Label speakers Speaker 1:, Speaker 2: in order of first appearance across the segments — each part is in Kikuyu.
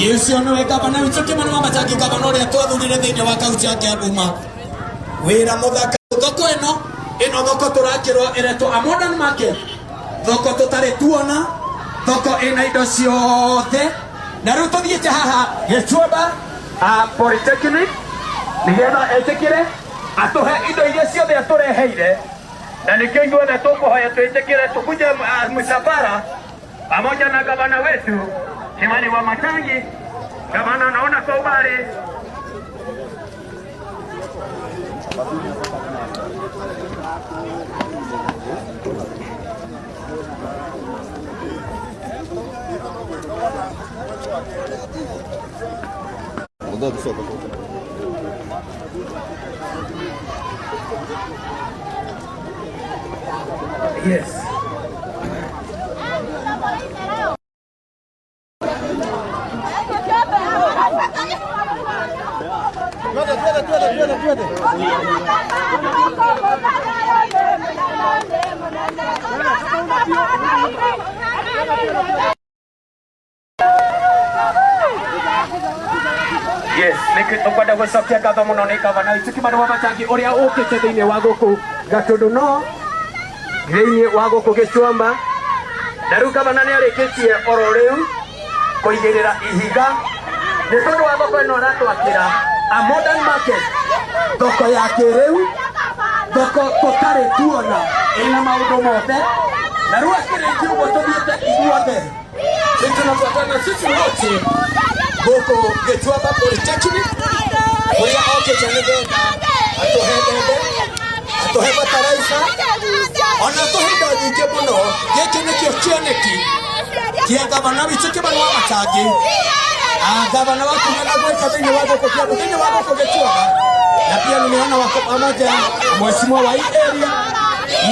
Speaker 1: Ũcio nĩwe gavana witũ Kimani wa Matangi, gavana ũrĩa twathurire thĩinĩ wa kaunti ya Kiambu. Ma wĩra mũthaka. Thoko ĩno ĩno thoko tũrakĩrwo ĩretwo a modern market, thoko tũtarĩ tuona, thoko ĩna indo ciothe. Na rĩu tũthiĩte haha Gĩtuamba a Polytechnic nĩgetha etĩkĩre atũhe indo iria ciothe atũreheire, na nĩkĩo ithuothe tũkũhoya twĩtĩkĩre tũkuje msafara pamoja na gavana wetu Kimani wa Matangi. Gavana naona kwa umbali. Yes. Yes, nä tũkwenda gũcokia ngatho mũno nĩ gavana witũ Kimani wa Matangi ũrĩa ũkĩte thĩinĩ wa gũkũ Gatundu no thĩinĩ wa gũkũ Gĩtuamba. Na rĩu gavana nĩ arĩkĩtie oro rĩu kũigĩrĩra ihiga nĩ tondũ wa thoko ĩno aratwakĩra, a modern market, thoko ya kĩrĩu, thoko tũtarĩ tuona, ĩna maũndũ mothe. Na rĩu akĩrĩkia ũguo tũthiĩte ithuothe. Sisi tunafuatana sisi wote gũkũ Gĩtuamba Polytechnic kũrĩa okĩte nĩgetha atũhe mbembe, atũhe bataraitha, ona atũhe indo nyingĩ mũno. Gĩkĩ nĩkĩo kĩoneki kĩa gavana witũ Kimani wa Matangi. Ah, gavana wa kuma na gwĩka thĩinĩ wa gũkũ Kiambu, thĩinĩ wa gũkũ Gĩtuamba. Na pia nimeona wako pamoja mheshimiwa wa hii area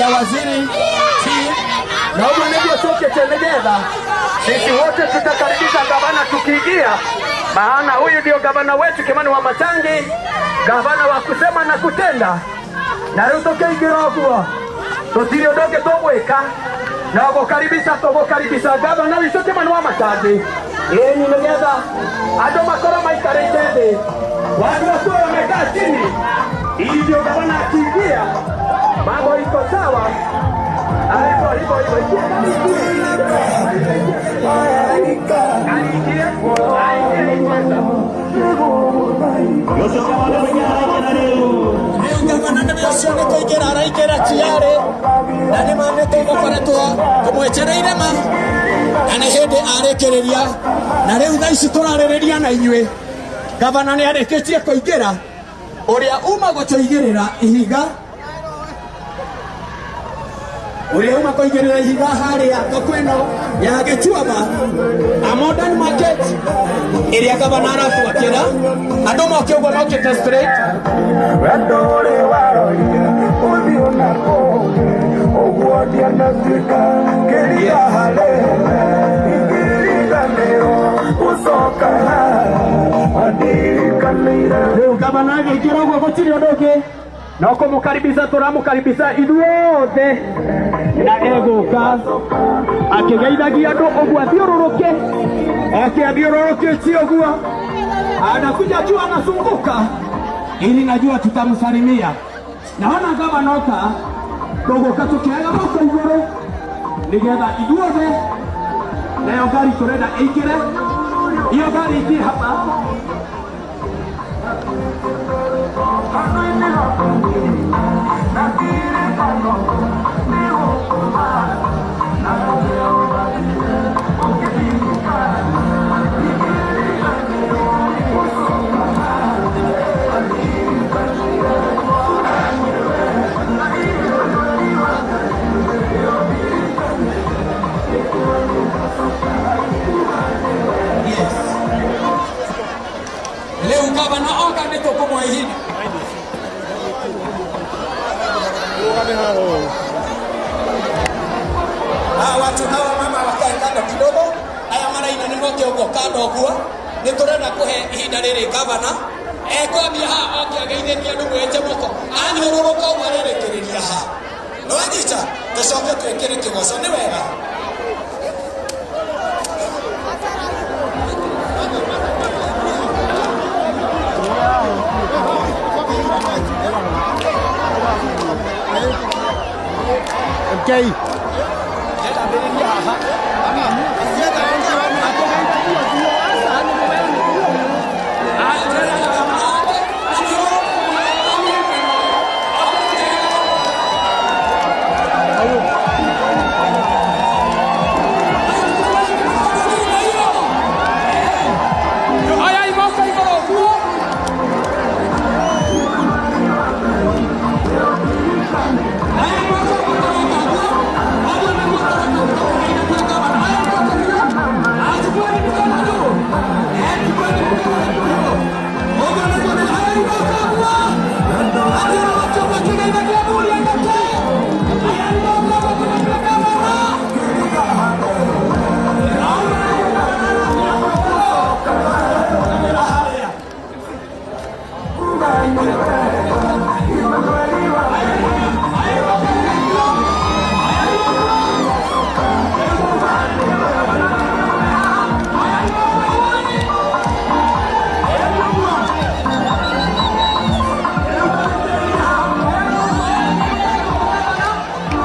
Speaker 1: ya waziri T, na ũguo nĩguo tũkĩte nĩgetha sisi wote tutakaribisha gavana tukiingia, maana huyu ndio gavana wetu Kimani wa Matangi, gavana wa kusema na kutenda. Na rĩu tũkĩingĩra ũguo tũtirĩ ũndũ ũngĩ tũgwĩka no gũkaribisha, tũgũkaribisha gavana witũ Kimani wa Matangi. Ĩni nĩgetha andũ makorwo maikarĩte thĩ, watu wakuwe wamekaa chini, ili ndio gavana akiingia mambo iko sawa. Hivyo hivyo hivyo, ingia gari, ingia. Gari ingie, aingie hivyo. Rĩu gavana nĩwe ũcio nĩ kũingĩra araingĩra tiarĩ, na nĩ ma nĩ tũgũkoretwo tũmwetereire ma, na nĩ hĩndĩ arĩkĩrĩria. Na rĩu thaa ici tũrarĩrĩria na inyuĩ, gavana nĩ arĩkĩtie kũingĩra, ũrĩa uma gũtũigĩrĩra ihiga, ũrĩa uma kũigĩrĩra ihiga harĩa thoko ĩno ya Gĩtuamba, a modern market ĩrĩa gavana aratwakĩra. Andũ moke ũguo, mokĩte straight.
Speaker 2: Wendo ũrĩ warorire ũthiũ na kũngĩ ũguo ndianatuĩka kĩriga harĩ ingĩriganĩrwo gũcoka haha ndirikanĩire.
Speaker 1: Rĩu gavana agĩingĩra ũguo gũtirĩ ũndũ ũngĩ no kũmũkaribisha, tũramũkaribisha ithuothe, na egũka akĩgeithagia andũ ũguo, athiũrũrũke, oke athiũrũrũkĩtie ũguo, anakuja juu, anazunguka ili najua tutamsalimia. Naona gavana oka, tũgũka tũkĩoyaga moko igũrũ nĩgetha ithuothe. Nayo ngari tũrenda ĩingĩre, iyo ngari ingĩ hapa.
Speaker 2: Handũ-inĩ ha na kĩrĩkano nĩ gũkũma na ũkĩririkana ingĩriganĩrwo gũcoka haha ndirikanĩire.
Speaker 1: Yes. Rĩu gavana oka nĩ tũkũmũhe ihinda. Hawa watu, hawa mama wakae kando kidogo, aya maraina nĩ moke ũguo kando ũguo. Nĩ tũrenda kũhe ihinda rĩrĩ gavana ekwambia haha oke ageithĩtie andũ mwenje moko, athiũrũrũka ũguo arĩrĩkĩrĩria haha nĩwanyita, tũcoke twĩkĩre kĩgoco. Nĩ wega.
Speaker 3: Rekei.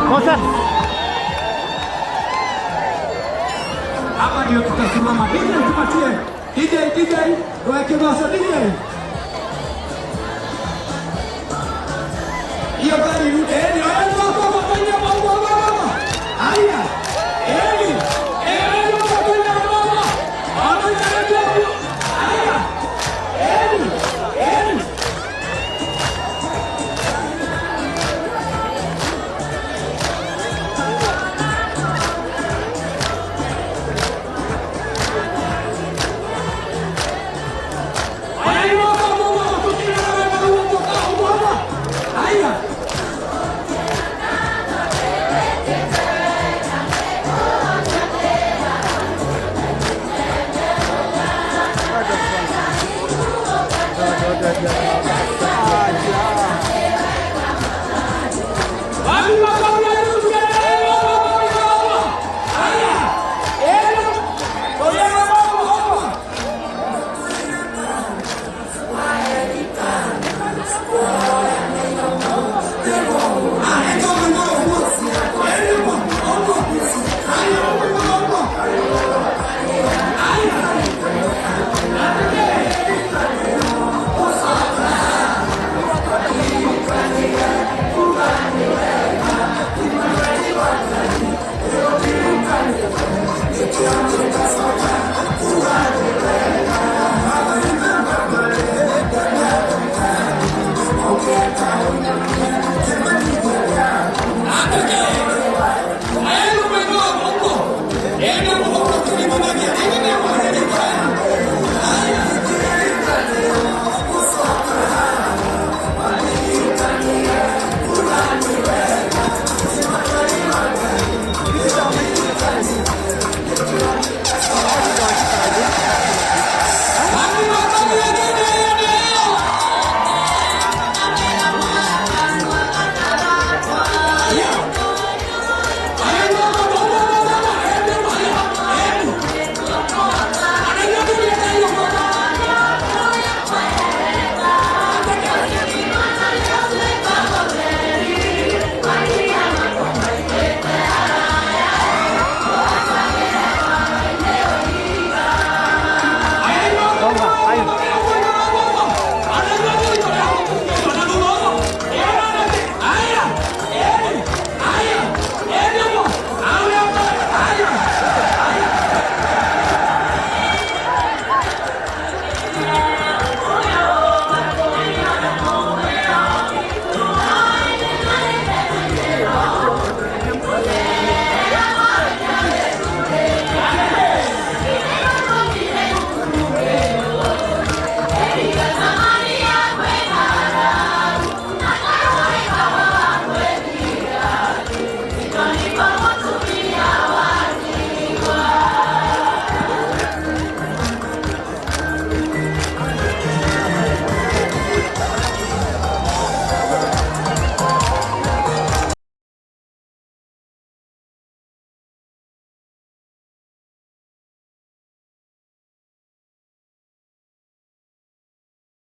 Speaker 3: Kosa.
Speaker 4: Hapa ndio tutasimama. DJ tupatie. DJ DJ, weke basa DJ. Hiyo gari irudi. Eh, ndio.